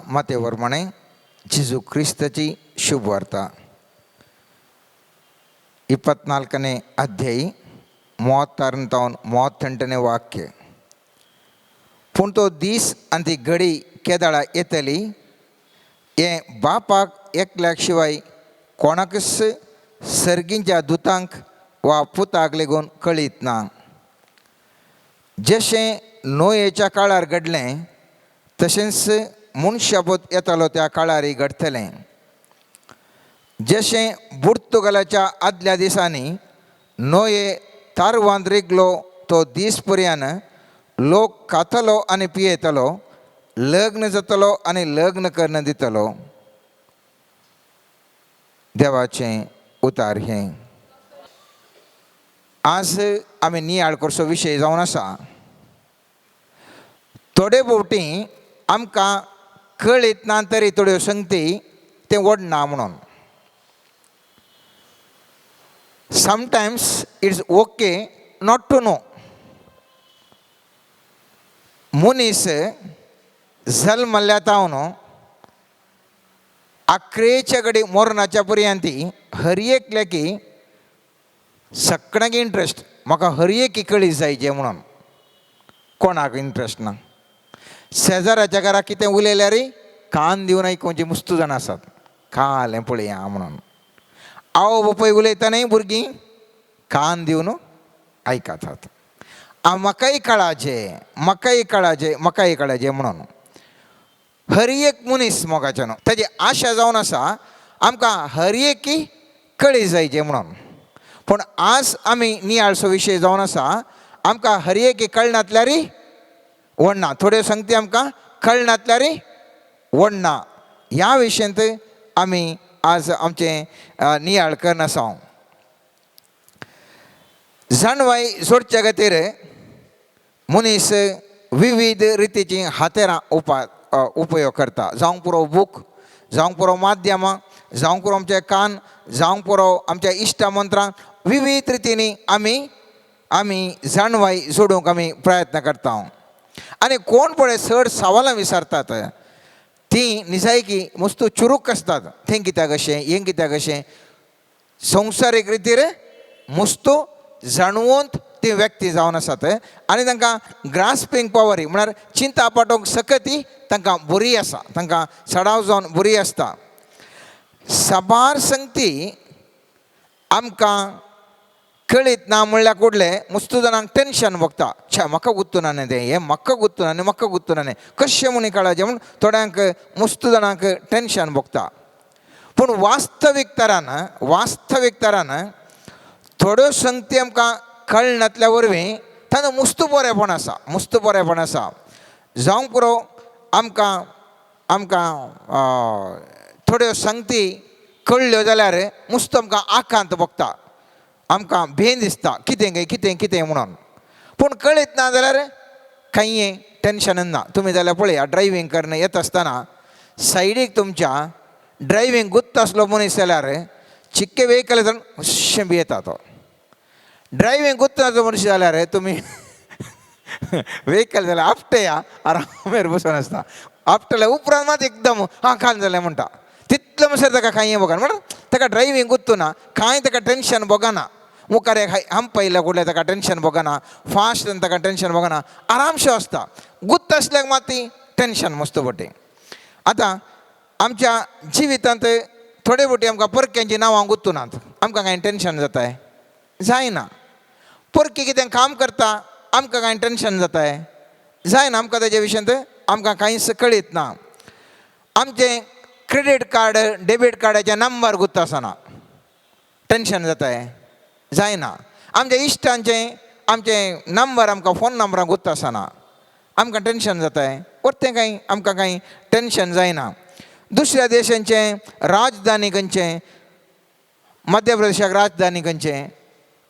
माते प्रमाणे जेजू क्रिस्ताची शुभवार्ता 24ನೇ ಅಧ್ಯಾಯ, 36ರಿಂದ ತಾवन 38ನೇ ವಾಕ್य. पूण तो दीस आनी ती घडी केदाळा येतली हें बापाक एकल्याक शिवाय कोणाकच, सर्गींच्या दुतांक वा पुताक लेगून कळीत ना. जशें नोयेच्या काळार घडलें तशेंच मनशापूत येतालो त्या काळारय घडटलें. जशें पुर्तुगालाच्या आदल्या दिसांनी नोये तारवांत रिगलो तो दीस पर्यान लोक खातलो आनी पियेतलो, लग्न जातलो आनी लग्न करून दितलो. देवाचें उतार हें. आज आमी नियाळ करचो विशय जावन आसा, थोडे भोवटी आमकां कळीत ना तरी थोड्यो संगती तें ओडना म्हणून. Sometimes it's okay not to know. मनीस जल्मल्ल्या तावन आक्रेच्या कडेन मरणाच्या पर्यंत हर एकल्याकी सगळ्यांक इंट्रस्ट, म्हाका हर एक कळी जायचे म्हणून. कोणाक इंट्रस्ट ना? शेजाराच्या घरा कितें उलयल्यार कान दिवन आयकुची मुस्तू जाणां आसात, कालें पळया म्हणून. आवय बापूय उलयतनाय भुरगीं कान दिवन आयकतात. आ म्हाकाय कळाचें, म्हाकाय कळाचें, म्हाकाय कळाचें म्हणून हर एक मनीस मोगाच्यान ताजी आशा जावन आसा, आमकां हर एकी कळी जायचें म्हणून. पूण आज आमी नियाळचो विशय जावन आसा, आमकां हर एकी कळनातल्यारय ओडना, थोड्यो संगती आमकां कळनातल्यारय ओडना. ह्या विशयांत आमी आज आमचें नियाळ करना आसा. जाणवाय जोडच्या खातीर मनीस विविध रितीचीं हातेरां उपयोग करता. जावंक पुरो बूक, जावंक पुरो माध्यमां, जावंक पुरो आमचे कान, जावंक पुरो आमच्या इश्टा मंत्रां, विविध रितींनी आमी आमी जाणवाय जोडूंक आमी प्रयत्न करता. आनी कोण पळय चड सवालां विचारतात ती निजायकी मस्त चुरूक आसतात. तें कित्याक अशें, हें कित्याक अशें, संवसारीक रितीर मुस्तू जाणवंत ती व्यक्ती जावन आसात आनी तांकां ग्रास्पींग पावर म्हळ्यार चिंता पाटोवंक सकती तांकां बरी आसा, तांकां सडाव जावन बरी आसता. साबार संगती आमकां कळीत ना म्हणल्यार कुडले मुस्तू जाणांक टेंशन भोगता. छे, म्हाका गुत्तू ना तें, हें म्हाका गुत्तू ना, म्हाका गुत्तू ना, कशें म्हूण कळाचें म्हूण थोड्यांक मुस्तू जाणांक टेंशन भोगता. पूण वास्तवीक तरान थोड्यो संगती आमकां कळनातल्या वरवीं तांकां मुस्तू बरेंपण आसा, मुस्तू बरेंपण आसा. जावंक पुरो आमकां आमकां थोड्यो संगती कळ्ळ्यो जाल्यार मुस्तू आमकां आकांत भोगता, आमकां भेन दिसता, कितें काय, कितें कितें म्हणून. पूण कळीत ना जाल्यार कांय टेंशन ना. तुमी जाल्यार पळया, ड्रायवींग करून येता आसतना सायडीक तुमच्या ड्रायवींग गुत्त आसलो मनीस जाल्यार चिक्के वेहिकल जावन अशें भियेता तो. ड्रायवींग गुत्त नासलो मनीस जाल्यार तुमी वेहिकल जाल्यार आपटेया, आरामेर बसून आसता. आपटल्या उपरांत मात एकदम हां कान जालें म्हणटा, तितलें म्हणसर ताका कांय भोगना, म्हणून ताका ड्रायवींग गुत्तू ना, कांय ताका टेंशन भोगना. मुखार एक हंप आयिल्ल्या कुडल्या ताका टेंशन भोगना, फास्ट ताका टेंशन भोगना, आरामशें आसता. गुत्त आसल्यार मात ती टेंशन मस्त पडटी. आतां आमच्या जिवितांत थोडे फावटी आमकां परक्यांची नांवां गुत्तू नात, आमकां कांय टेंशन जाताय? जायना. परकी कितें काम करता, आमकां कांय टेंशन जाताय? जायना. आमकां तेजे विशयांत आमकां कांयच कळीत ना. आमचें क्रेडीट कार्ड, डेबीट कार्डाचे नंबर गुत्त आसना, टेंशन जाताय? जायना. आमच्या इश्टांचे आमचे नंबर आमकां फोन नंबरां गुत्त आसना, आमकां टेंशन जाताय? परतें कांय आमकां कांय टेंशन जायना. दुसऱ्या देशांचें राजधानी खंयचें, मध्य प्रदेशाक राजधानी खंयचें,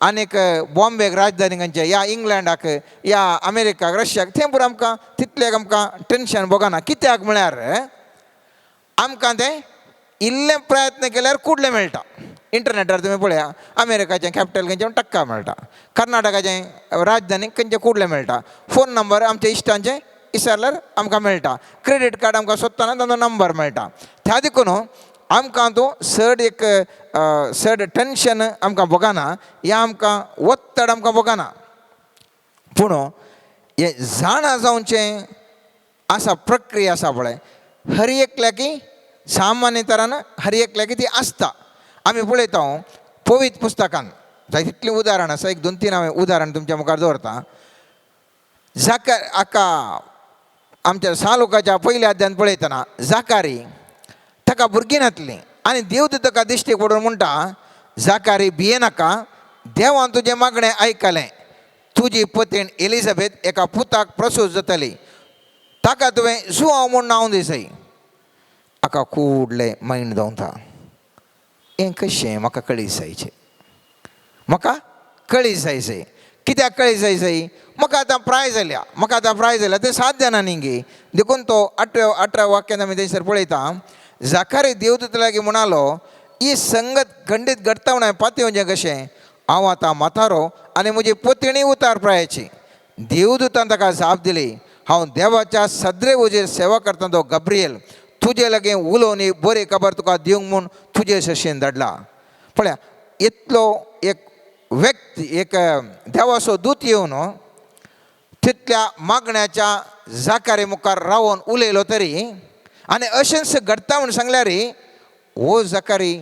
आनीक बॉम्बेक राजधानी खंयचें, या इंग्लंडाक या अमेरिकाक, रशियाक, थंय पुरो आमकां तितलें आमकां टेंशन भोगना. कित्याक म्हळ्यार आमकां तें इल्लें प्रयत्न केल्यार कुडलें मेळटा. इंटरनेटार तुमी पळया, अमेरिकाचें कॅपिटल खंयचें म्हण टक्का मेळटा, कर्नाटकाचें राजधानी खंयचें कुडलें मेळटा, फोन नंबर आमच्या इश्टांचे विचारल्यार आमकां मेळटा. क्रेडीट कार्ड आमकां सोदतना तांचो नंबर मेळटा. त्या देखून आमकां तो चड एक चड टेंशन आमकां भोगना, या आमकां ಒತ್ತಡ आमकां भोगना. पूण हें जाणा जावचें आसा, प्रक्रिया आसा पळय, हर एकल्याकी सामान्य तरान हर एकल्याकी ती आसता. आमी पळयता पवित्र पुस्तकान जाय तितलीं उदाहरण आसा. एक दोन तीन हांवें उदाहरण तुमच्या मुखार दवरता. जाका हाका आमच्या सालुकाच्या पयल्या अध्यान पळयतना जाकारी ताका भुरगीं नातलीं आनी देव ताका दिश्टी पडून म्हणटा, जाकारी भियेनाका, देवान तुजें मागणें आयकलें, तुजी पतीण एलिझाबेथ एका पुताक प्रसूत जातली, ताका तुवें जुआंव म्हूण नांव दिसय. हाका कुडलें मायंड दवरता, हें कशें म्हाका कळी जायचें, म्हाका कळी जाय जाय. कित्याक कळी जाय जाय? म्हाका आतां प्राय जाल्या, म्हाका आतां प्राय जाल्या, तें साध्य ना न्ही गे. देखून तो 18व्या वाक्यान आमी थंयसर पळयता, जाकारी देवदूत लागीं म्हणालो, ही संगत खंडीत घडटा म्हणून पातयेवचें कशें? हांव आतां म्हातारो आनी म्हजी पतिणी उतार प्रायाची. देवदूतान ताका जाप दिली, हांव देवाच्या सदरे वजेर सेवा करता तो गब्रियल, तुजे लागीं उलोवन ही बरी खबर तुका दिवंक म्हूण तुजे शशीन धाडला. पळया, इतलो एक व्यक्ती, एक देवाचो दूत येवन तितल्या मागण्याच्या जाकारी मुखार रावन उलयलो तरी आनी अशेंच घडटा म्हूण सांगल्यार हो जाकारी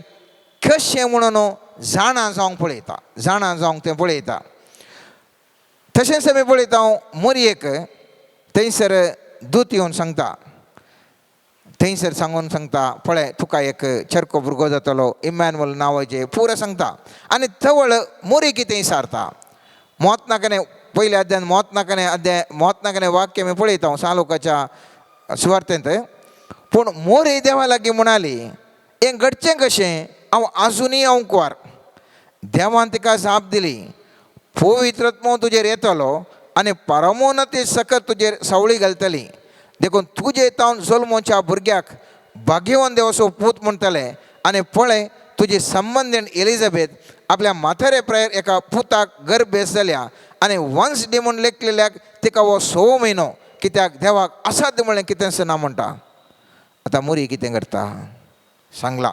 कशें म्हणून जाणा जावंक पळयता, जाणा जावंक तें पळयता. तशेंच आमी पळयता मोरयेक थंयसर दूत येवन सांगता, थंयसर सांगून सांगता, पळय तुका एक चरको भुरगो जातलो, इमॅन्युअल नांवाचें पुरो सांगता. आनी तवळ मोरी कितें सारता मोत नाकने पयल्या अध्यान मोत नाकने अध्याय मोत नाकने वाक्य आमी पळयता सालोकाच्या सुवार्तेंत. पूण मोरी देवा लागीं म्हणाली, हें घडचें कशें? हांव आजुनूय हांव कुवार. देवान तिका जाप दिली, पवित्रत्म तुजेर येतलो आनी परमोन्नती सकत तुजेर सावळी घालतली, देखून तुजे तावन जल्मोच्या भुरग्याक भाग्यवान देवाचो पूत म्हणटले. आनी पळय, तुजी संबंदीण एलिझाबेथ आपल्या म्हातारे प्रायेर एका पुताक गर्भेस जाल्या आनी वंश दी म्हूण लेखलेल्याक तिका हो 6 म्हयनो, कित्याक देवाक असाध्य म्हणलें कितेंच ना म्हणटा. आतां मोरी कितें करता सांगलां,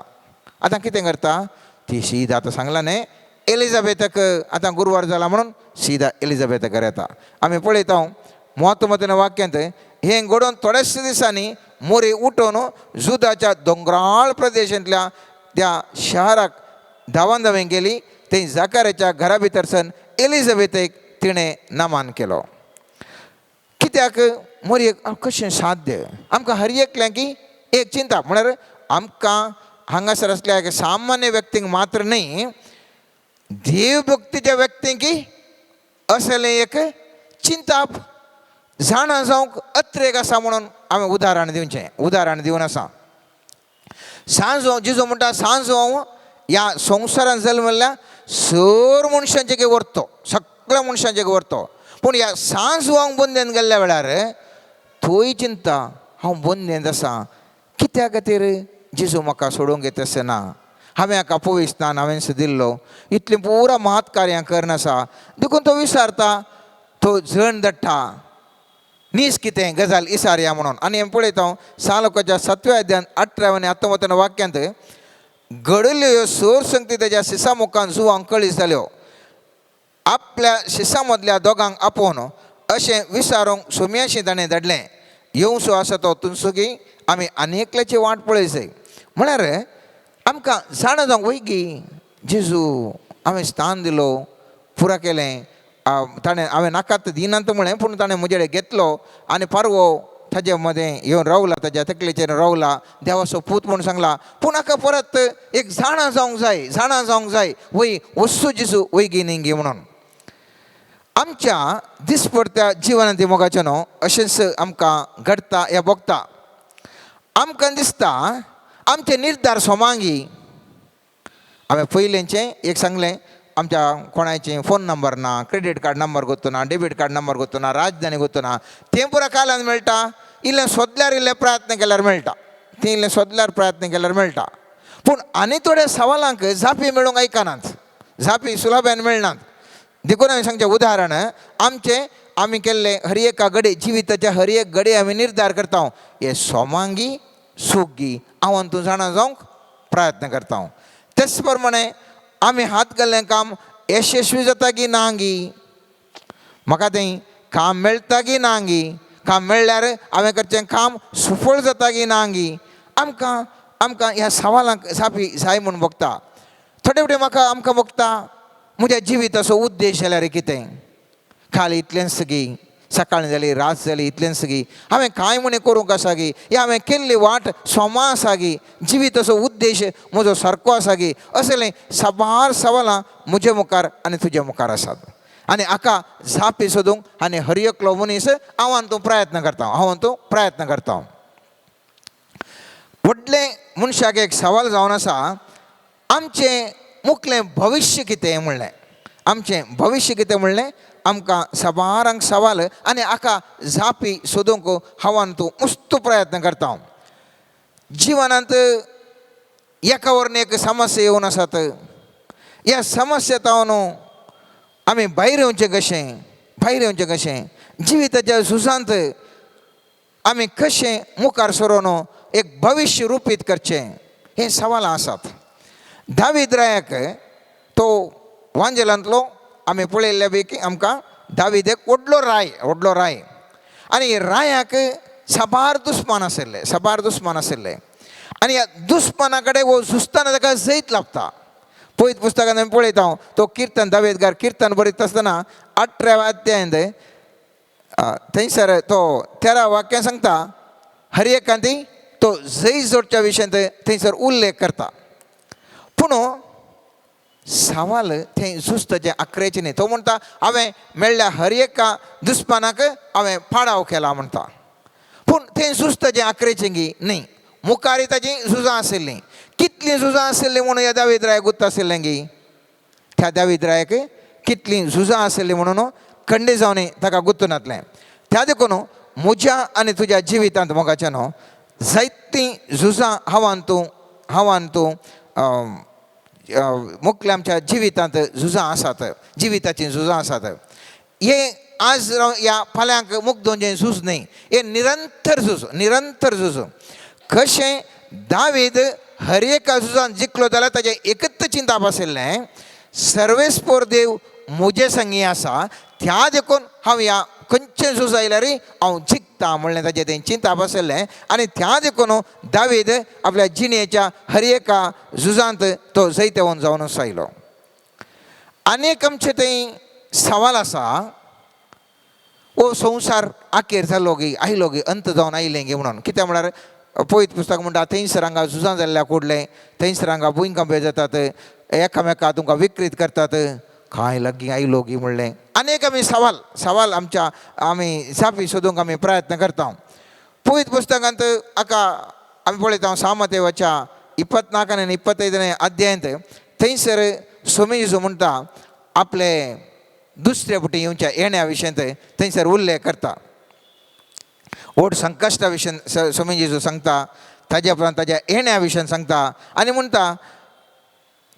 आतां कितें करता ती सीधा आतां सांगलां न्ही एलिझाबेथाक आतां गुरवार जाला म्हणून सीधा एलिझाबेथा घरा येता. आमी पळयता म्हत्व वाक्यांत हें घडोवन थोड्याच दिसांनी मोरी उठोवन जुदाच्या दोंगराळ प्रदेशांतल्या त्या शहराक धांवन धांवन गेली. थंय जाकाराच्या घरा भितर सन एलिझाबेथेक तिणें नमान केलो. कित्याक मोरयेक कशें साध्य? आमकां हर एकल्यांकी एक चिंता म्हळ्यार आमकां हांगासर आसल्या एक सामान्य व्यक्तींक मात्र न्ही, देवभक्तीच्या व्यक्तींकी असलें एक चिंताप जाणा जावंक अत्रेक आसा म्हणून हांवें उदाहरण दिवचें, उदाहरण दिवन आसा. सांजो जिजो म्हणटा, सांजो हांव ह्या संवसारान जल्मल्ल्या सर मनशांचे व्हरतो, सगळ्या मनशांचे व्हरतो. पूण ह्या सांजवांक बंदेन गेल्ल्या वेळार थंय चिंता, हांव बंदेंत आसा, कित्या खातीर जेजू म्हाका सोडूंक येता आसना? हांवें हाका पविस्तान हांवें दिल्लो, इतलीं पुरा महत् कार्यां करन आसा. देखून तो विचारता, तो जण दट्टा नीस कितें गजाल इसारया म्हणून. आनी हें पळयता हांव सालोकाच्या 7व्या अध्यान 18 आनी 19 वाक्यांत घडल्ल्यो ह्यो सोर संगती तेज्या शिसा मुखान जुवांक कळीस जाल्यो. आपल्या शिसा मदल्या दोगांक आपोवन अशें विचारूंक सोम्याशी ताणें धाडलें, येवसो आसा तो तुमसुगी आमी आनी एकल्याची वाट पळयसय. म्हळ्यार आमकां जाणा जावंक वयगी जेजू हांवें स्थान दिलो, पुरा केलें, ताणें हांवें नाकात दिनात म्हळें, पूण ताणें म्हजे कडेन घेतलो आनी पारवो ताजे मदें येवन रावला, ताज्या तकलेचेर रावला, देवाचो पूत म्हूण सांगला. पूण हाका परत एक जाणा जावंक जाय, जाणा जावंक जाय वय वस्तू जेजू वयगी न्ही गी म्हणून. आमच्या दिसपडत्या जिवनांत मोगाचें न्हू अशेंच आमकां घडटा या भोगता. आमकां दिसता आमचे निर्धार सोमांगी. हांवें पयलेंचें एक सांगलें, आमच्या कोणायचें फोन नंबर ना, क्रेडीट कार्ड नंबर गोत्तुना, डेबीट कार्ड नंबर गोत्तुना, राजधानी गोत्तुना, तें पुरा कालान मेळटा. इल्लें सोदल्यार, इल्लें प्रयत्न केल्यार मेळटा, तें इल्लें सोदल्यार प्रयत्न केल्यार मेळटा. पूण आनी थोड्या सवालांक जापी मेळूंक आयकनात, जापी सुलभान मेळनात. देखून हांवें सांगचें उदाहरण, आमचें आमी केल्ले हर एका घडये जिविताच्या हर एक घडये आमी निर्धार करता हे सोमांगी सुगी हांव तूं जाणा जावंक प्रयत्न करता. तेच प्रमाणे आमी हात घाल्लें काम यशस्वी जाता की ना गी, म्हाका तें काम मेळटा की ना गी, काम मेळ्ळ्यार हांवें करचें काम सुफळ जाता की ना गी, आमकां आमकां ह्या सवालांक जापी जाय म्हूण भोगता. थोडे फावटी म्हाका आमकां भोगता म्हज्या जिविताचो उद्देश जाल्यार कितें, खाली इतलेंच गी, सकाळी जाली रात जाली इतलेंच गी, हांवें कांय म्हण करूंक आसा गी, या हांवें केल्ली वाट सोमा आसा गी, जिविताचो उद्देश म्हजो सारको आसा गी, असलें साबार सवालां म्हजे मुखार आनी तुजे मुखार आसात. आनी हाका जापी सोदूंक आनी हर एकलो मनीस हांव आनी तूं प्रयत्न करता, हांव आनी तूं प्रयत्न करता. व्हडलें मनशाक एक सवाल जावन आसा, आमचें मुखलें भविश्य कितें म्हणलें, आमचें भविश्य कितें म्हणलें आमकां साबारांक सवाल आनी हाका जापी सोदूंक हांव आनी तूं मस्त प्रयत्न करता. जिवनांत एका वरन एक समस्या येवन आसात, ह्या समस्या जावन आमी भायर येवचें कशें, भायर येवचें कशें, जिविताच्या झुजांत आमी कशें मुखार सरोन एक भविश्य रुपीत करचें, हें सवालां आसात. दावीद रायाक तो वांजेलांतलो आमी पळयल्ल्या पैकी आमकां दावीद एक व्हडलो राय, व्हडलो राय, आनी रायाक साबार दुस्मान आशिल्ले, साबार दुस्मान आशिल्ले, आनी ह्या दुस्माना कडेन हो झुजतना ताका जैत लाभता. पयत पुस्तकांत आमी पळयता तो किर्तन दावेदगार किर्तन बरयता आसतना 18व्या अध्यायांत थंयसर तो 13 वाक्यां सांगता, हर एकांती तो जैत जोडच्या विशयांत थंयसर उल्लेख करता. पूण सवाल थंय झुजताचें आकरेचें न्ही. तो म्हणटा हांवें मेळ्ळ्या हर एका दुस्मानाक हांवें पाडाव केला म्हणटा, पूण थंय झुजताचें आकरेचें गी न्ही. मुखारी ताचीं झुजां आशिल्लीं, कितलीं झुजां आशिल्लीं म्हणून ह्या दावीद रायाक गुत्त आशिल्लें गी, त्या दावीद रायाक कितलीं झुजां आशिल्लीं म्हणून खंडे जावन ताका गुत्त नासलें. त्या देखून म्हज्या आनी तुज्या जिवितांत मोगाचें न्हू जायतीं झुजां हांव तूं, हांव तूं मुखल्या आमच्या जिवितांत झुजां आसात, जिविताचीं झुजां आसात. हे आज ह्या फाल्यांक मुग्दोन जें झूज न्हय, हें निरंतर झूज, निरंतर झूज. कशें दावीद हर एका झुजान जिखलो जाल्यार ताजें एकच चिंताप आशिल्लें, सर्वेस्पोर देव म्हजे संगी आसा, त्या देखून हांव ह्या खंयचें झूज आयल्यार हांव जिखता म्हणलें ताजें तें चिंताप आशिल्लें. आनी त्या देखून दावीद आपल्या जिणेच्या हर एका झुजांत तो जैतवंत जावन आयलो. आनी एक आमचें थंय सवाल आसा, हो संवसार आखेर जालो गी, आयलो गी, अंत जावन आयलें गी म्हणून. कित्याक म्हळ्यार पयत पुस्तक म्हणटा थंयसर हांगा झुजां जाल्ल्या कुडलें, थंयसर हांगा भुंयकांप जातात, एकामेका तुमकां विकृत करतात, कांय लागीं आयलो गी म्हणलें. आनी एक आमी सवाल, सवाल आमच्या आमी जापी सोदूंक आमी प्रयत्न करता. पयत पुस्तकांत हाका आमी पळयता सामतेवाच्या 24 आनी 25 अध्यायांत थंयसर स्वामी जेजू म्हणटा आपले दुसरे फावटी येवच्या येण्या विशयांत थंयसर उल्लेख करता. व्हड संकश्टा विशयान स्वामी जेजू सांगता, ताज्या उपरांत ताज्या येण्या विशयान सांगता आनी म्हणटा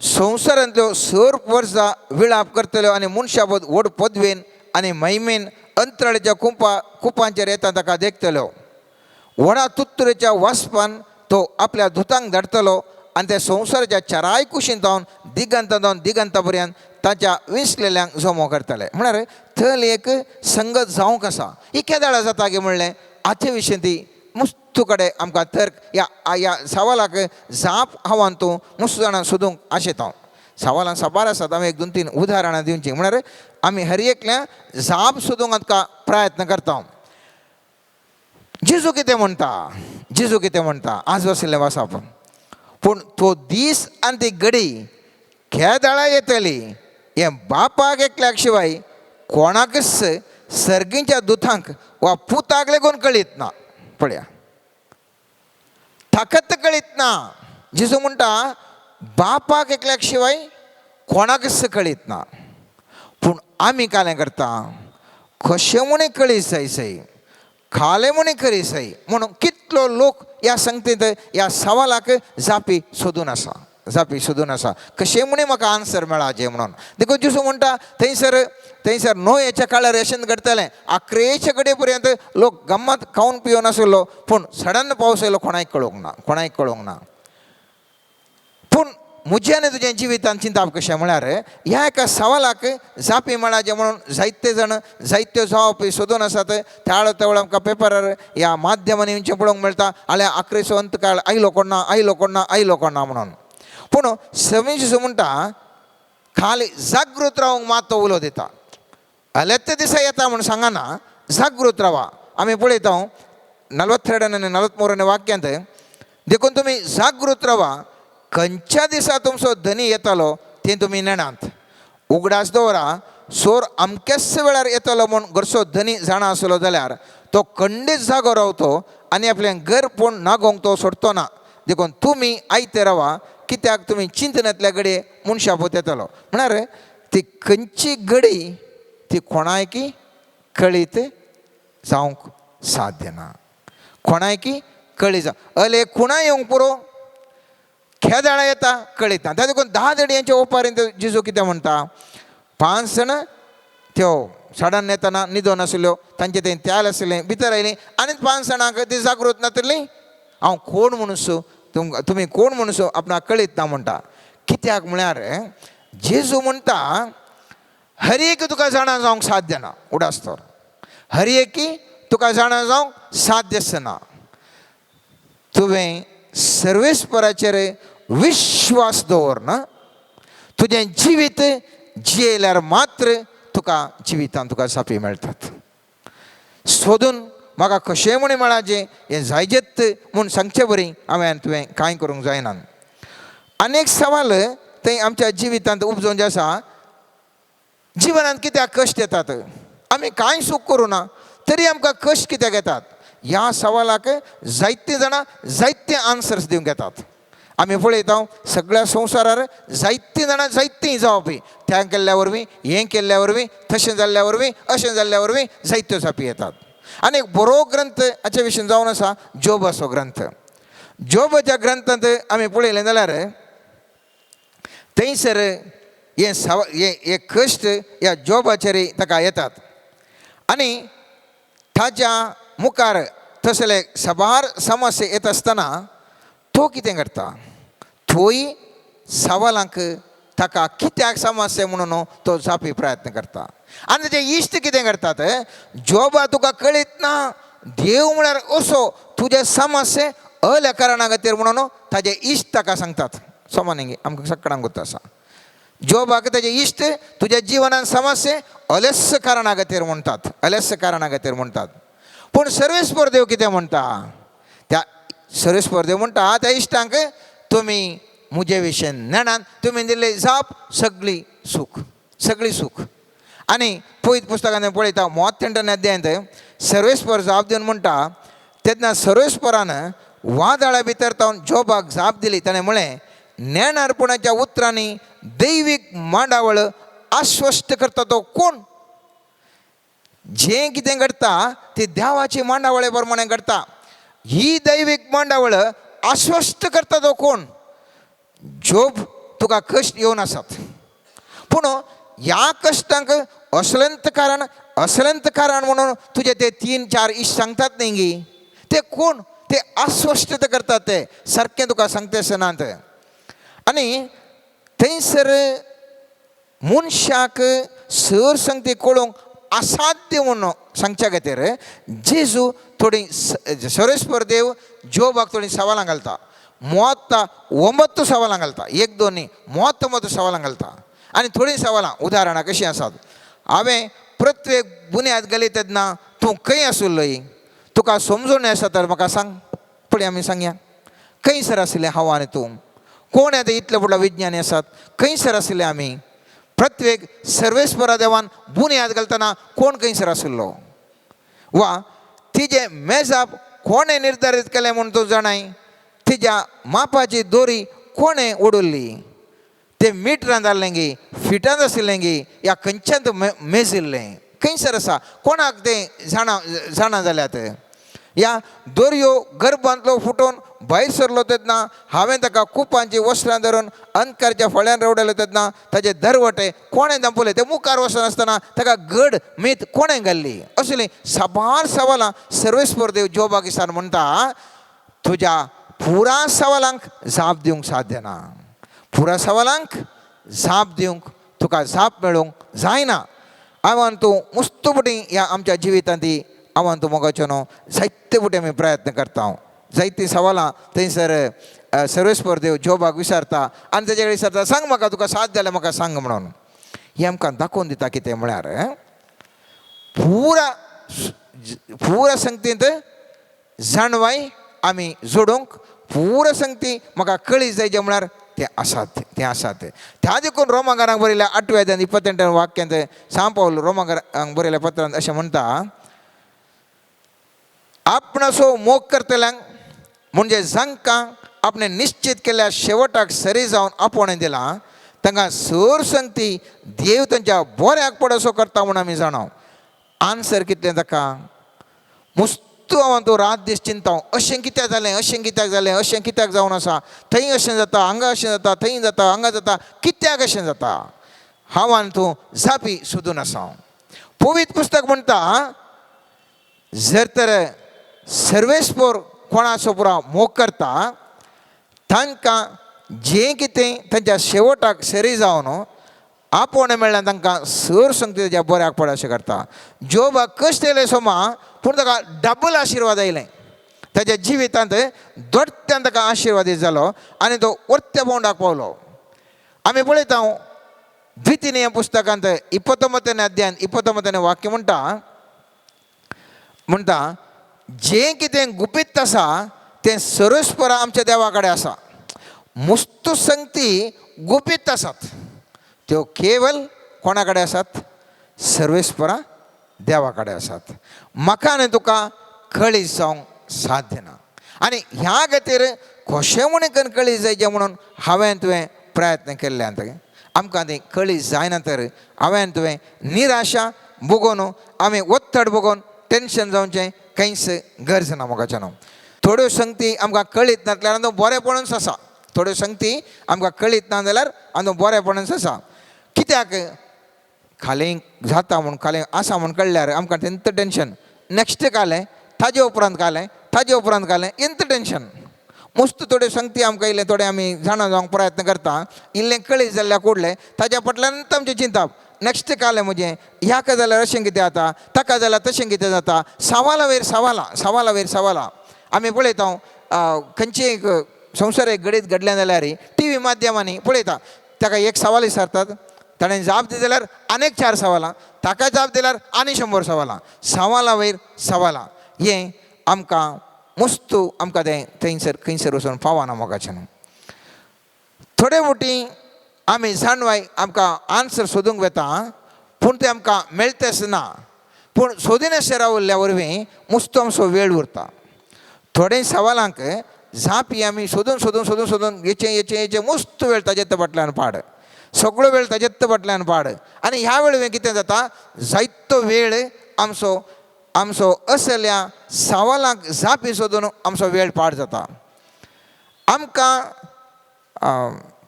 संवसारांतल्यो सर्व वर्सां विळाप करतल्यो आनी मनशाबद व्हड पदवेन आनी महिमेन अंतराळेच्या कुंपा कुपांचेर येता ताका देखतल्यो. व्हडा तुत्तुरेच्या वासपान तो आपल्या दुतांक धाडटलो आनी त्या संवसाराच्या चाराय कुशीन जावन दिगंता जावन दिगंता पर्यंत ताच्या विंचलेल्यांक जमो करतले. म्हळ्यार थंय एक संगत जावंक आसा. ही केदाळा जाता गी म्हणलें हाचे विशीं ती मुस्तू कडेन आमकां तर्क ह्या ह्या सवालाक जाप हांव आनी तूं मुस्त जाणां सोदूंक आशेता. सवालां साबार आसात, हांवें 1 2 3 उदाहरणां दिवचीं. म्हळ्यार आमी हर एकल्या जाप सोदूंक आमकां प्रयत्न करता. जेजू कितें म्हणटा, जेजू कितें म्हणटा आज आशिल्लें वाचप, पूण तो दीस आनी ती घडी केदाळा येतली हें बापाक एकल्याक शिवाय कोणाकच सर्गीच्या दुतांक वा पुताक लेगून कळीत ना. पळया ताकत कळीत ना. जेजू म्हणटा बापाक एकल्याक शिवाय कोणाकच कळीत ना, पूण आमी कालें करता कशें म्हूण कळीत जाय सय, खालें म्हूण करी सय म्हणून कितलो लोक ह्या संगतींत ह्या सवालाक जापी सोदून आसा. जापी सोदून आसा कशें म्हणी म्हाका आन्सर मेळाचें म्हणून. देखून जेजू म्हणटा थंयसर थंयसर न्हंयेच्या काळार अशें घडटलें, आक्रेच्या कडे पर्यंत लोक गम्मत खावन पिवन आशिल्लो, पूण सडन पावस आयलो, कोणाक कळोंक ना, कोणाक कळोंक ना. पूण म्हजें आनी तुजें जिवितान चिंतप कशें म्हळ्यार ह्या एका सवालाक जापी मेळाचें म्हणून जायते जाण जायत्यो जावपी सोदून आसात. त्याळ तेवळ आमकां पेपरार ह्या माध्यमांनी येवचें पळोवंक मेळटा, आल्या आक्रेचो अंतकाळ आयलो कोण ना, आयलो कोण ना, आयलो कोण ना म्हणून. पूण समी जेजू म्हणटा खाली जागृत रावंक मात तो उलो दिता, आल्याच दिसा येता म्हूण सांगना, जागृत रावा. आमी पळयता 42 आनी 43 वाक्यांत, देखून तुमी जागृत रावा, खंयच्या दिसा तुमचो धनी येतलो तें तुमी नेणात. उगडास दवरा, सोर अमक्याच वेळार येतलो म्हूण घरचो धनी जाणा आसलो जाल्यार तो खंडीत जागो रावतो आनी आपलें घर पूण नागोवंक तो सोडतो ना. देखून तुमी आयते रावा, कित्याक तुमी चिंतनांतल्या घडये मनशा पोत येतलो. म्हळ्यार ती खंयची घडी ती कोणायकी कळीत जावंक साध्य ना, कोणायकी कळी जावं अले खुणा येवंक पुरो, खेदाळा येता कळीत ना. त्या देखून 10 देडयांच्या ओपारीन जेजू कितें म्हणटा, 5 जाण त्यो साडान येतना न्हिदोन आशिल्ल्यो, तांचे तें त्याल आशिल्लें, भितर आयलीं आनी 5 जाणांक ती जागृत नातिल्ली. हांव कोण म्हणून तुमकां, तुमी कोण म्हणून आपणाक कळीत ना म्हणटा. कित्याक म्हळ्यार जेजू म्हणटा हर एक तुका जाणा जावंक साध्य ना, उडास तर हर एकी तुका जाणा जावंक साध्य ना. तुवें सर्वेस्पराचेर विश्वास दवर ना, तुजें जिवीत जियेल्यार मात्र तुका जिवितान तुका जापी मेळटात. सोदून म्हाका कशें म्हण मेळाचें हें जायजेत म्हूण सांगचे बरी हांवें तुवें कांय करूंक जायना. आनी एक सवाल थंय आमच्या जिवितांत उपजोवन जें आसा, जिवनांत कित्याक कश्ट येतात, आमी कांय चूक करूं ना तरी आमकां कश्ट कित्याक येतात, ह्या सवालाक जायते जाणां जायते आन्सर्स दिवंक येतात. आमी पळयता सगळ्या संवसारार जायतीं जाणां जायतीं जावपी, त्या केल्ल्या वरवीं, हें केल्ल्या वरवीं, तशें जाल्ल्या वरवीं, अशें जाल्ल्या वरवीं जायत्यो जापी येतात. आनी एक बरो ग्रंथ हाचे विशीं जावन आसा जोबाचो ग्रंथ. जोबाच्या ग्रंथांत आमी पळयलें जाल्यार थंयसर हें सवा हें हे कश्ट ह्या जोबाचेर ताका येतात आनी ताच्या मुखार तसले साबार समस्या येत आसतना तो कितें करता, थंय सवालांक ताका कित्याक समस्या म्हणून तो जापी प्रयत्न करता. आनी ताचे इश्ट कितें करतात, जोबा तुका कळीत ना देव म्हळ्यार असो तुजे समस्ये अल्या कारणा खातीर म्हणून ताजे इश्ट ताका सांगतात. समान आमकां सगळ्यांक गोत आसा, जोबाक ताजे इश्ट तुज्या जिवनान समस्ये अलस्य कारणा खातीर म्हणटात, अलस्य कारणा खातीर म्हणटात. पूण सर्वेस्पर देव कितें म्हणटा, त्या सर्वेस्पर देव म्हणटा त्या इश्टांक तुमी म्हजे विशीं नेणान, तुमी दिल्ली जाप सगळी सूख, सगळी सूख. आनी पयत पुस्तकान पळयता 38 अध्यायांत सर्वेस्पर जाप दिवन म्हणटा, तेन्ना सर्वेस्परान वादळा भितर तावन जोबाक जाप दिली. ताणें म्हळें, नेणारपणाच्या उतरांनी दैवीक मांडावळ आश्वस्त करता तो कोण? जें कितें घडटा ती देवाची मांडावळे प्रमाणे घडटा. ही दैवीक मांडावळ आश्वस्त करता तो कोण? जोब तुका कश्ट येवन आसात, पूण ह्या कश्टांक असलंत कारण, असलंत कारण म्हणून तुजे ते 3-4 इश्ट सांगतात न्ही गी, ते कोण? ते आश्वस्त करतात, ते सारकें तुका सांगते आसनात. आनी थंयसर मनशाक सर सांगती कळोवंक असाध्य म्हणून सांगच्या खातीर जेजू थोडी सर्वेस्पर देव जोबाक थोडी सवालां घालता, 39 सवालां घालता, 1 2 न्ही, 39 सवालां घालता. आनी थोडीं सवालां उदाहरणां कशीं आसात, हांवें पृथ्वेक बुन्याद घाली तेन्ना तूं खंय आशिल्लोय, तुका समजून आसा तर म्हाका सांग. पळय आमी सांगया, खंयसर आशिल्लें हांव आनी तूं, कोण आतां इतले व्हडलो विज्ञानी आसात, खंयसर आशिल्ले आमी? पृथ्वेक सर्वेस्परा देवान बुन्याद घालतना कोण खंयसर आशिल्लो, वा तिजें मेजाप कोणें निर्धारीत केलें म्हूण तूं जाणाय, तिज्या मापाची दोरी कोणें ओडुल्ली, ते मिटरान जाल्लें गी, फिटान आशिल्लें गी, या खंयच्यान मेजिल्लें, खंयसर आसा, कोणाक तें जाणा जाणा जाल्यात? ह्या दर्यो गर्भांतलो फुटून भायर सरलो तेन्ना हांवें ताका कुपांची वस्त्रां धरून अंधकारच्या फळ्यान रवडयलो तेन्ना ताजे दरवटे कोणें धांपले, ते मुखार वचनासतना ताका गड मीत कोणें घाल्ली, असली साबार सवालां सर्वेस्पर देव जोबाक विचारून म्हणटा, तुज्या पुरा सवालांक जाप दिवंक साध्य ना, पुरा सवालांक जाप दिवंक तुका जाप मेळूंक जायना। हांवें तूं मुस्त फुटी ह्या आमच्या जिवितांत ती हांवें तूं मोगाचो न्हू जायते फुटी आमी प्रयत्न करता, जायतीं सवालां थंयसर सर्वेस्पर देव जोबाक विचारता आनी तेजे कडेन विचारता, सांग म्हाका तुका साथ जाल्यार म्हाका सांग म्हणून। हें आमकां दाखोवन दिता कितें म्हळ्यार पुरा पुरा संगतींत जाणवाय आमी जोडूंक, पुरा संगती म्हाका कळी जाय जें म्हळ्यार तें आसात, तें आसात। त्या देखून रोमांगारांक बरयल्या 8व्या अध्यायांत 28 वाक्यांत सांव पावल रोमांगारांक बरयल्या पत्रांत अशें म्हणटा, आपणाचो मोग करतल्यांक म्हणजे जांकां आपणें निश्चित केल्ल्या शेवटाक सरी जावन आपोवणें दिलां तांकां सर संगती देव तांच्या बऱ्याक पड असो करता म्हूण आमी जाणा। आन्सर कितलें ताका मुस्तू हांव तूं रात दीस चिंता, अशें कित्याक जालें, अशें कित्याक जालें, अशें कित्याक जावन आसा, थंय अशें जाता, हांगा अशें जाता, थंय जाता, हांगा जाता, कित्याक अशें जाता, हांव आनी तूं जापी सोदून आसा। पवित्र पुस्तक म्हणटा, जर तर सर्वेस्पर कोणाचो पुरा मोग करता तांकां जें कितें तांच्या शेवटाक सरी जावन आपोवणें मेळ्ळ्यार तांकां सर संगती ताच्या बऱ्याक पड अशें करता। जोबाक कश्ट येयले सोमा पूण ताका डबल आशिर्वाद आयले, ताच्या जिवितांत दोट्ट्यान ताका आशिर्वादीत जालो आनी तो वरत्या पावंडाक पावलो। आमी पळयता द्वितीय पुस्तकांत 29 अध्यायांत 29 वाक्य म्हणटा, म्हणटा जें कितें गुपीत आसा तें सर्वेस्पर आमच्या देवा कडेन आसा। मुस्तू संगती गुपीत आसात त्यो केवल कोणा कडेन आसात, सर्वेस्परा देवा कडेन आसात। म्हाका आनी तुका कळी जावंक साध्य ना आनी ह्या खातीर कशें म्हूण कळी जायचें म्हणून हांवें तुवें प्रयत्न केल्ले आमकां ती कळी जायना तर हांवें तुवें निराशा भोगोवन आमी ಒತ್ತಡ भोगोवन टेंशन जावचें कांयच गरज ना मोगाचें न्हू। थोड्यो संगती आमकां कळीत नासल्यार आमकां बरेपणूच आसा, थोड्यो संगती आमकां कळीत ना जाल्यार आमकां बरेपणूच आसा। कित्याक खालें जाता म्हूण खालें आसा म्हूण कळ्ळ्यार आमकां तेंत टेंशन, नेक्स्ट कालें ताजे उपरांत कालें ताजे उपरांत कालें एंत टेंशन। मस्त थोड्यो संगती आमकां इल्लें थोडें आमी जाणा जावंक प्रयत्न करता, इल्लें कळीत जाल्ल्या कुडलें ताज्या फाटल्यान आमचें चिंतप नेक्स्ट कालें म्हजें ह्याका जाल्यार अशें कितें जाता, ताका जाल्यार तशें कितें जाता, सवाला वयर सवालां, सवाला वयर सवालां। आमी पळयता खंयची एक संवसार एक घडीत घडलें जाल्यार टी व्ही माध्यमांनी पळयता ताका एक सवाल विचारतात, ताणें जाप दिली जाल्यार आनीक 4 सवालां, ताका जाप दिल्यार आनी 100 सवालां, सवाला वयर सवालां। हें आमकां मुस्तू आमकां तें थंयसर खंयसर वचून पावना मोगाचें न्हू। थोडे फावटी आमी जाणवाय आमकां आन्सर सोदूंक वता पूण तें आमकां मेळटेच ना, पूण सोदिनासतना रावल्ल्या वरवीं मुस्तू आमचो वेळ उरता। थोडे सवालांक जापी आमी सोदून सोदून सोदून सोदून हेचें हेचें हेचें मुस्त वेळ ताजेत फाटल्यान पाड, सगळो वेळ ताजेत फाटल्यान पाड आनी ह्या वेळ कितें जाता, जायतो वेळ आमचो आमचो असल्या सवालांक जापी सोदून आमचो वेळ पाड जाता। आमकां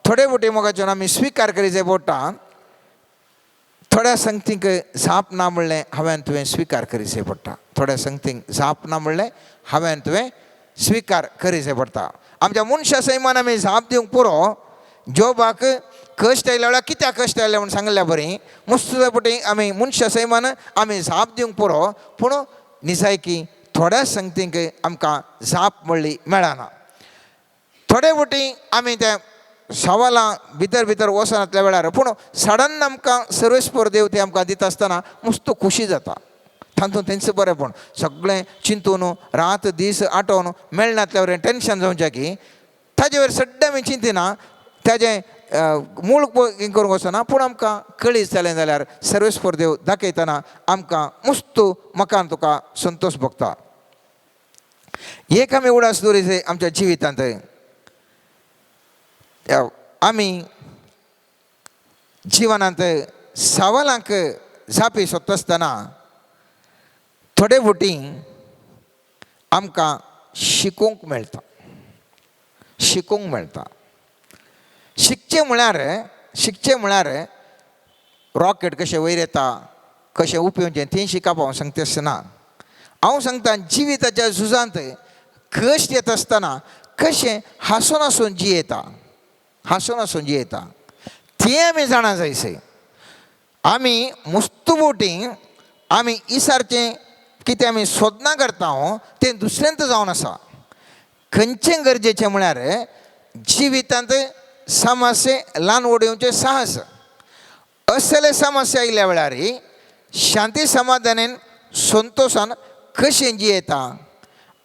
थोडे फावटी मोगाच्यान आमी स्विकार करी जाय पडटा, थोड्या संगतींक जाप ना म्हणलें हांवें तुवें स्विकार करी जाय पडटा, थोड्या संगतींक जाप ना म्हणलें हांवें तुवें स्विकार करी जाय पडटा। आमच्या मनशा सैमान आमी जाप दिवंक पुरो, जोबाक कश्ट आयल्या वेळार कित्याक कश्ट आयले म्हूण सांगल्या बरी मुस्त फावटी आमी मनशा सैमान आमी जाप दिवंक पुरो, पूण निजायकी थोड्या संगतींक आमकां जाप म्हणली मेळना। थोडे फावटी आमी ते सवालां भितर भितर वचनातल्या वेळार पूण सडन आमकां सर्वेस्पर देव ते आमकां दिता आसतना मुस्त खुशी जाता, तातूंत तेंच बरेंपण सगळें चिंतून रात दीस आठोवन मेळनातल्या वयर टेंशन जावचें की ताजे वयर सड्डे आमी चिंतिना, ताजें मूळ हें करूंक वचना, पूण आमकां कळीत जालें जाल्यार सर्वेस्पर देव दाखयतना आमकां मुस्तू म्हाका तुका संतोश भोगता। एक आमी उडास दवरीत आमच्या जिवितांत आमी जिवनांत सवालांक जापी सोदता आसतना थोडे फावटी आमकां शिकूंक मेळटा, शिकूंक मेळटा. शिकचें म्हळ्यार, शिकचें म्हळ्यार रॉकेट कशें वयर येता, कशें उपयोगचें तें शिकप हांव सांगता आसतना, हांव सांगता जिविताच्या झुजांत कश्ट येता आसतना कशें हांसून हांसून जियेता, हांसून हांसून जियेता तें आमी जाणा जायसय. आमी मुस्तू बोटी आमी इसारचें कितें आमी सोदना करता तें दुसऱ्यांत जावन आसा. खंयचें गरजेचें म्हळ्यार जिवितांत समस्ये ल्हान व्हड येवचें साहस. असले समस्या आयिल्ल्या वेळार शांती समाधानेन संतोशान कशें जियेता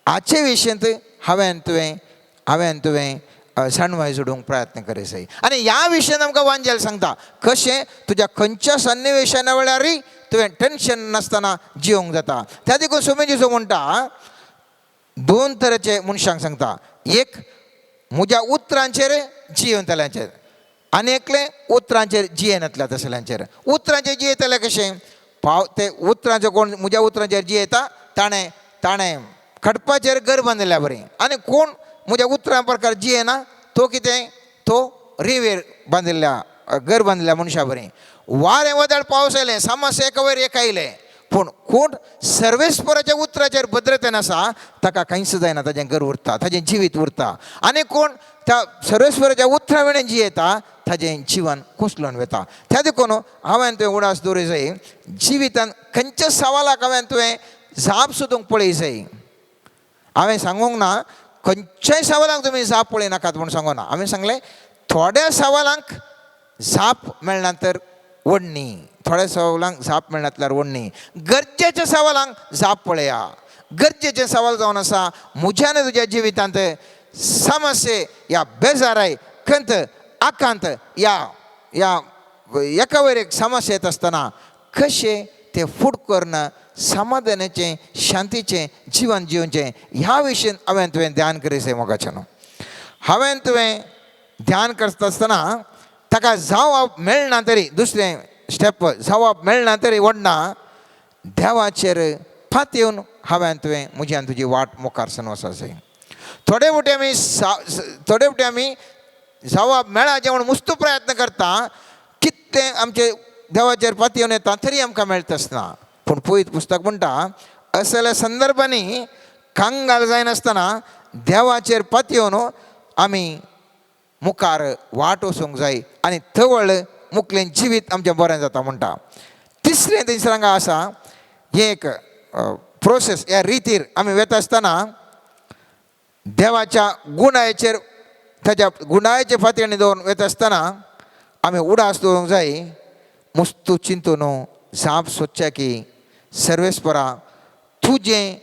हाचे विशयंत हांवें तुवें जाणवाय जोडूंक प्रयत्न करीत जाय. आनी ह्या विशयान आमकां वांजेल सांगता कशें तुज्या खंयच्या सन्निवेशाना वेळारय तुवें टेंशन नासतना जिवंक जाता. त्या देखून सोमी जेजू म्हणटा, दोन तरेचे मनशांक सांगता. एक म्हज्या उतरांचेर जियेतल्यांचेर आनी एकलें उतरांचेर जियेनातल्या तसल्यांचेर. उतरांचेर जियेतले कशें पाव ते उतरांचेर कोण म्हज्या उतरांचेर जियेता ताणें ताणें खडपाचेर घर बांदिल्ल्या बरी, आनी कोण म्हज्या उतरां प्रकार जियेना तो कितें तो रेंवेर बांदिल्ल्या घर बांदिल्ल्या मनशा बरी. वारें वादळ पावस आयलें, समस्या एका वयर एक आयलें, पूण कोण सर्वेस्पराच्या उतराचेर भद्रतेन आसा ताका कांयच जायना, ताजें घर उरता, ताजें जिवीत उरता. आनी कोण त्या सर्वेस्पराच्या उतरा वेळेन जियेता ताजें जिवन कोसळून वता. त्या देखून हांवें तुवें उडास दवरूं जाय जिवितान खंयच्या सवालाक हांवें तुवें जाप सोदूंक पळय जाय. हांवें सांगूंक ना खंयच्याय सवालांक तुमी जाप पळय नाकात म्हूण सांगूं ना. हांवें सांगलें थोड्या सवालांक जाप मेळना तर वडणी, थोड्या सवालांक जाप मेळनातल्यार वडणी, गरजेच्या सवालांक जाप पळया. गरजेचें सवाल जावन आसा म्हज्या आनी तुज्या जिवितांत समस्ये या बेजाराय खंत आकांत या या एका वयर एक समस्या येत आसतना कशें तें फूट करून समाधानाचें शांतीचें जिवन जिवचें ह्या विशयन हांवें तुवें ध्यान करीत जाय. मोगाच्यान हांवें तुवें ध्यान करता आसतना ताका जावप मेळना तरी दुसरें स्टेप जावप मेळना तरी वडना देवाचेर फात येवन हांवें तुवें म्हज्यान तुजी वाट मुखार सन वचपाक जाय. थोडे फावटी आमी थोडे फावटी आमी जावप मेळाचें म्हूण मुस्तू प्रयत्न करता, कितलें आमचे देवाचेर पात येवन येता तरी आमकां मेळटा आसना. पूण पयत पुस्तक म्हणटा असल्या संदर्भांनी कंगाल जायनासतना देवाचेर पात येवन आमी मुखार वाट वचूंक जाय आनी तवळ मुखलें जिवीत आमचें बरें जाता म्हणटा. तिसरें थंयसर हांगा आसा हें एक प्रोसेस. ह्या रितीर आमी वता आसतना देवाच्या गुणायचेर ताच्या गुणायचे फातयेन दवरून वता आसतना आमी उडास दवरूंक जाय मुस्तू चिंतून जाप सोदच्या की सर्वेस्परा तुजें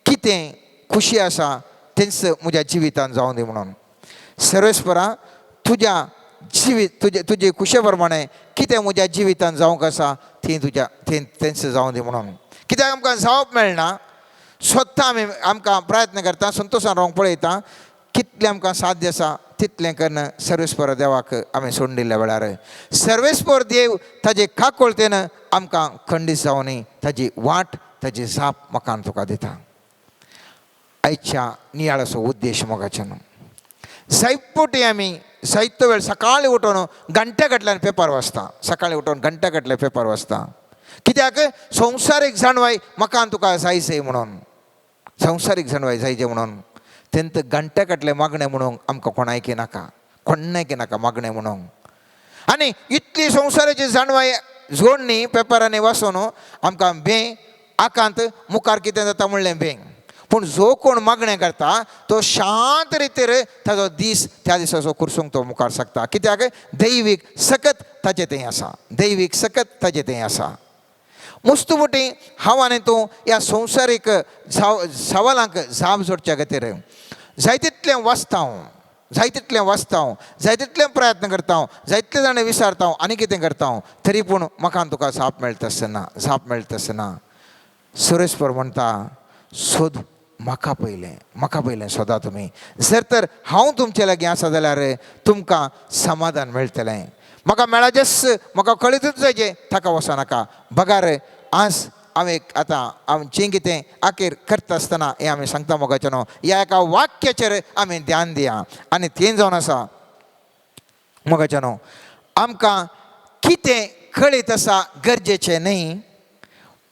कितें खुशी आसा तेंच म्हज्या जिवितान जावं दी म्हणून. सर्वेस्परा तुज्या जिवीत तुजे तुजे खुशे प्रमाणे कितें म्हज्या जिवितान जावंक आसा ती तुज्या तें तेंच जावं दी म्हणून. कित्याक आमकां जावप मेळना, स्वता आमी आमकां प्रयत्न करता, संतोशान रावंक पळयता, कितलें आमकां साध्य आसा तितलें कन्न सर्वेस्पर देवाक आमी सोडून दिल्ल्या वेळार सर्वेस्पर देव ताजे काकोळतेन आमकां खंडीत जावनी ताजी वाट ताजी जाप म्हाका आनी तुका दिता. आयच्या नियाळाचो उद्देश मोगाच्यान जायत आमी जायतो वेळ सकाळी उठून घंट्या गटल्यान पेपर वाचता, सकाळी उठून घंट्या गटले पेपर वाचता. कित्याक संवसारीक जाणवाय म्हाका आनी तुका जायचे म्हणून, संवसारीक जाणवाय जायचे म्हणून. तेंत घंट्या काटले मागणें म्हणूंक आमकां कोणायकी नाका, कोण्णायकी नाका मागणें म्हणूंक. आनी इतली संवसाराची जाणवाय जोडणी पेपरांनी वाचून आमकां बें आकांत मुखार कितें जाता म्हणलें बेंग. पूण जो कोण मागणें करता तो शांत रितीर ताजो दीस त्या दिसाचो कुर्सूंक तो मुखार शकता. कित्याक दैवीक सकत ताजें थंय आसा, दैवीक सकत ताजें थंय आसा. मुस्तू मोटी हांव आनी तूं ह्या संवसारीक सवालांक जाप जोडच्या खातीर जाय तितलें वाचता हांव, जाय तितलें वाचता हांव, जाय तितलें प्रयत्न करता हांव, जाय तितलें जाणां विचारता हांव आनी कितें करता हांव, तरी पूण म्हाका आनी तुका जाप मेळटा आसतना, जाप मेळटा आसतना सुरेशपर म्हणटा सोद म्हाका पयलें, म्हाका पयलें सोदा तुमी. जर तर हांव तुमचे लागीं आसा जाल्यार तुमकां समाधान मेळटलें. म्हाका मेळाचेंच म्हाका कळीतूच जायचें ताका वचों नाका. बगार आज हांवें आतां हांव जें कितें आखेर करता आसतना हें आमी सांगता मोगाचें न्हू, ह्या एका वाक्याचेर आमी ध्यान दिया. आनी तें जावन आसा मोगाचें न्हू, आमकां कितें कळीत आसा गरजेचें न्ही,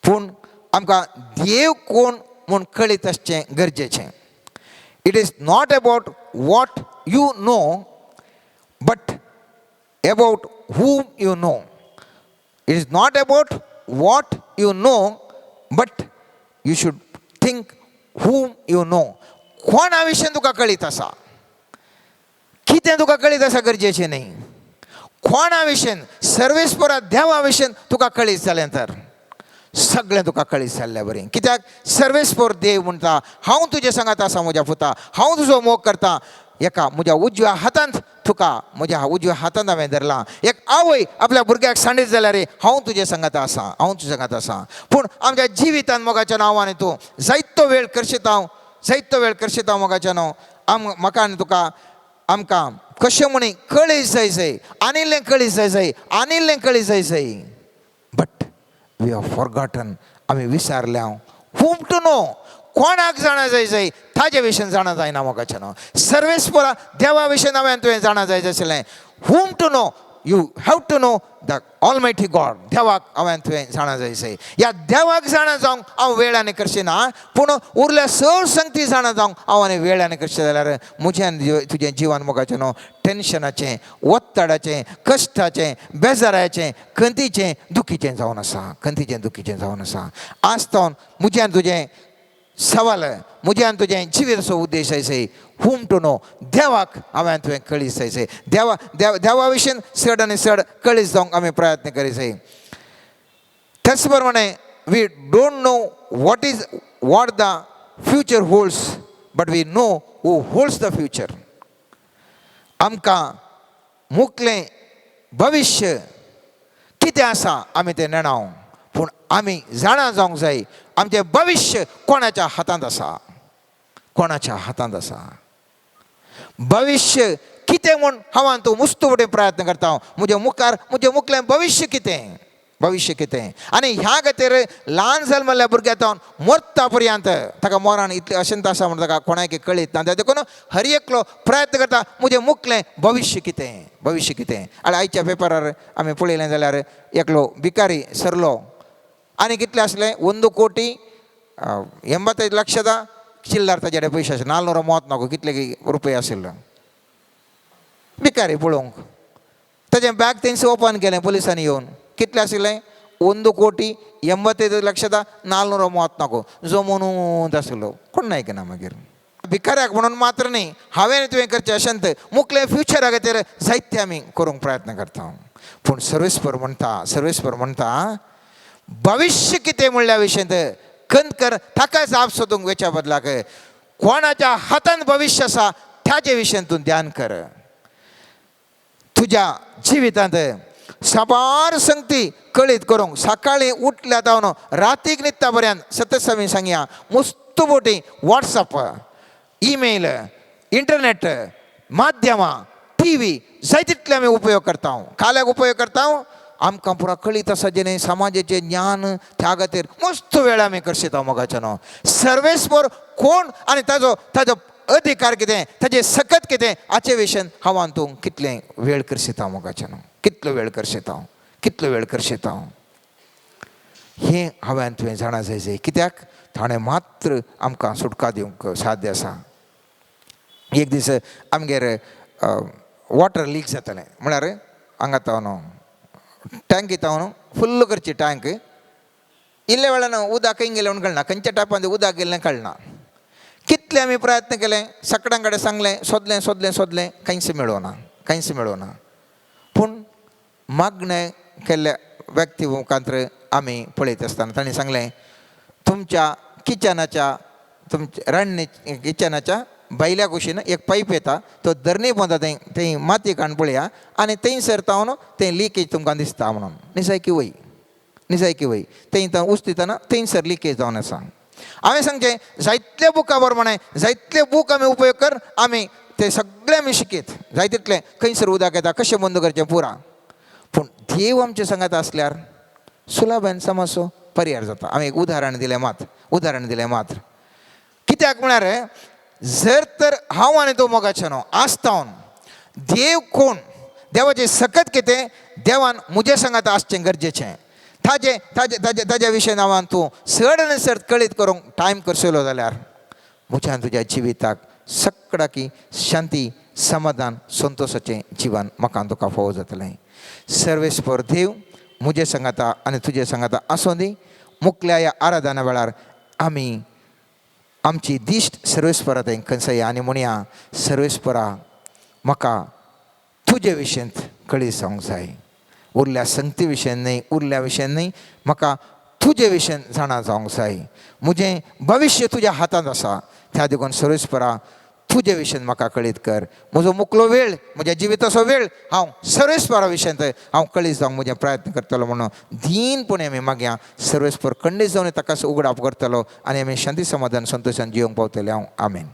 पूण आमकां देव कोण म्हूण कळीत आसचें गरजेचें. It is not about what you know but about whom you know. It is not about what you know but you should think whom you know. कोणा विशीं तुका कळीत आसा, कितें तुका कळीत आसा गरजेचें न्ही, कोणा विशीं, सर्वेस्परा देवा विशीं तुका कळीत जालें तर सगळें तुका कळीत जाल्ल्या बरें. कित्याक सर्वेस्पर देव म्हणटा, हांव तुजे सांगात आसा म्हज्या पुता, हांव तुजो मोग करता, एका म्हज्या उजव्या हातांत तुका, म्हज्या उजव्या हातांत हांवें धरलां. एक आवय आपल्या भुरग्याक सांडीत जाल्यार हांव तुजे सांगात आसा, हांव तुजे सांगात आसा. पूण आमच्या जिवितान मोगाच्या नांवान तूं जायतो वेळ करशीत हांव, जायतो वेळ करशीत हांव मोगाच्या न्हू. आम म्हाका आनी तुका आमकां कशें म्हणी कळीत जाय जाय, आनिल्लें कळीत जाय जाय, आनिल्लें कळीत जाय जाय, बट we have forgotten, आमी विसरल्या हूम टू नो, कोणाक जाणा जाय जाय ताजे विशीं जाणा जायना मोगाचें न्हू. सर्वेस्परा देवा विशीं हांवें तुवें जाणा जाय आशिल्लें. Whom to know, you have to know the almighty God. देवाक हांवें तुवें जाणा जाय जाय. ह्या देवाक जाणा जावंक हांव वेळ आनी करची ना, पूण उरल्या चड संगती जाणा जावंक हांव आनी वेळ आनी करचें जाल्यार म्हजें आनी तुजें जिवन मोगाचें न्हू टेंशनाचें, ओत्ताडाचें, कश्टाचें, बेजाराचें, खंतीचें, दुखीचें जावन आसा, खंतीचें दुखीचें जावन आसा. आज तावन म्हजें आनी तुजें सवाल, म्हजें आनी तुजें जिविताचो उद्देश आसा हूम टू नो, देवाक हांवें तुवें कळीत जाय जाय. देवा देव देवा विशीं चड आनी चड कळीत जावंक आमी प्रयत्न करीत जाय. त्याच प्रमाणे we don't know what the future holds but we know who holds the future. आमकां मुखलें भविश्य कितें आसा आमी तें नेणाव, पूण आमी जाणा जावंक जाय आमचें भविश्य कोणाच्या हातांत आसा, कोणाच्या हातांत आसा. भविश्य कितें म्हूण हांव तूं मुस्तू फुडें प्रयत्न करता, म्हज्या मुखार म्हजें मुखलें भविश्य कितें, भविश्य कितें. आनी ह्या खातीर ल्हान जल्मल्ल्या भुरग्या तावन मरता पर्यंत ताका मरण इतलें अशेंत आसा म्हूण ताका कोणाक कळीत ना. देखून हर एकलो प्रयत्न करता म्हजें मुखलें भविश्य कितें, भविश्य कितें. आनी आयच्या पेपरार आमी पळयलें जाल्यार एकलो भिकारी सरलो आनी कितले आसले, 1 कोटी 85 लक्षದ चिल्लर ताजे कडेन पयशे आशिल्ले, 434 कितले रुपया आशिल्ले. भिकारी पळोवंक ताजें बॅग तेंचे ओपन केलें पुलिसांनी येवन, कितले आशिल्ले, 1 कोटी 85 लक्षದ 434 जमोनूच आशिल्लो. कोण आयकना मागीर भिकाऱ्याक म्हणून मात्र न्ही, हांवें तुवें करचें अशेंत मुखलें फ्युचरा खातीर जायते आमी करूंक प्रयत्न करता. पूण सर्वेस्पर म्हणटा, सर्वेस्पर म्हणटा भविश्य कितें म्हणल्या विशयंत खंत कर, ताका जाप सोदूंक वेच्या बदलाक कोणाच्या हातान भविश्य आसा ताजे विशयन तूं ध्यान कर. तुज्या जिवितांत साबार संगती कळीत करूंक सकाळीं उठल्या तावन रातीक न्हिदता पर्यंत सतत आमी सांगया मुस्त बोटी वॉट्सअप, ईमेल, इंटरनेट माध्यमां, टीव्ही जाय तितले आमी उपयोग करता. काल्याक उपयोग करता, आमकां पुरा कळीत आसा जेणे समाजाचें ज्ञान त्या खातीर मस्त वेळ आमी करशिता मोगाचें न्हू. सर्वेस्पर कोण आनी ताजो ताजो अधिकार कितें, ताजें सकत कितें हाचे विशयन हांव आनी तूं कितलें वेळ करशिता मोगाचें न्हू, कितलो वेळ करशिता, कितलो वेळ करशिता हें हांवें आनी तुवें जाणा जाय जाय. कित्याक ताणें मात्र आमकां सुटका दिवंक साध्य आसा. एक दीस आमगेर वॉटर लीक जातालें, म्हळ्यार हांगा तावन टँकी तावन फुल्ल करची टँक इल्ल्या वेळान उदक खंय गेलें म्हूण कळना, खंयच्या टायपान उदक गेल्लें कळना. कितले आमी प्रयत्न केले, सगळ्यां कडेन सांगलें, सोदलें सोदलें सोदलें, कांयच मेळोना, कांयच मेळोना. पूण मागणें केल्ल्या व्यक्ती मुखांत आमी पळयत आसतना तांणी सांगलें, तुमच्या किचनाच्या तुमच्या रांदणी किचनाच्या भायल्या कुशीन एक पायप येता, तो धरणी पोंदा थंय थंय माती काण पळया आनी थंयसर तावन तें लिकेज तुमकां दिसता म्हणून. निजायकी वय, निजायकी वय, थंय उस्तितना थंयसर लिकेज जावन आसा. हांवें सांगचें जायतले बुका प्रमाणे जायतले बूक आमी उपयोग कर, आमी ते सगळे आमी शिकयत जाय तितलें खंयसर उदक येता कशें बंद करचें पुरा. पूण देव आमचे सांगात आसल्यार सुलभान समजो परिहार जाता. हांवें एक उदाहरण दिलें मात, उदाहरण दिलें मात्र. कित्याक म्हळ्यार जर तर हांव आनी तूं मोगाचें न्हू आसतावन देव कोण, देवाचें सकत कितें, देवान म्हजे सांगात आसचें गरजेचें, ताजें ताजे ताजे ताज्या विशय नांवान तूं चड आनी चड कळीत करूंक टायम करसलो जाल्यार म्हज्यान तुज्या जिविताक सगळ्याकी शांती, समाधान, संतोशाचें जिवन म्हाका तुका फावो जातलें. सर्वेस्पर देव म्हजे सांगाता आनी तुजे सांगाता आसूं दी. मुखल्या ह्या आराधना वेळार आमी आमची दिश्ट सर्वेस्परा थंय खंयसय आनी म्हणया, सर्वेस्परा, म्हाका तुजे विशयंत कळीत जावंक जाय. उरल्या संगती विशयन न्हय, उरल्या विशयन न्हय, म्हाका तुजे विशयन जाणा जावंक जाय. म्हजें भविश्य तुज्या हातांत आसा. त्या देखून सर्वेस्परा, तुजे विशयन म्हाका कळीत कर. म्हजो मुकलो वेळ, म्हज्या जिविताचो वेळ हांव सर्वेस्परा विशयंत हांव कळीत जावंक म्हजें प्रयत्न करतलो म्हणून दीनपणे आमी मागया. सर्वेस्पर खंडीत जावन ताका उगडाप करतलो आनी आमी शांती, समाधान, संतोशान जिवंक पावतले हांव. आमेन.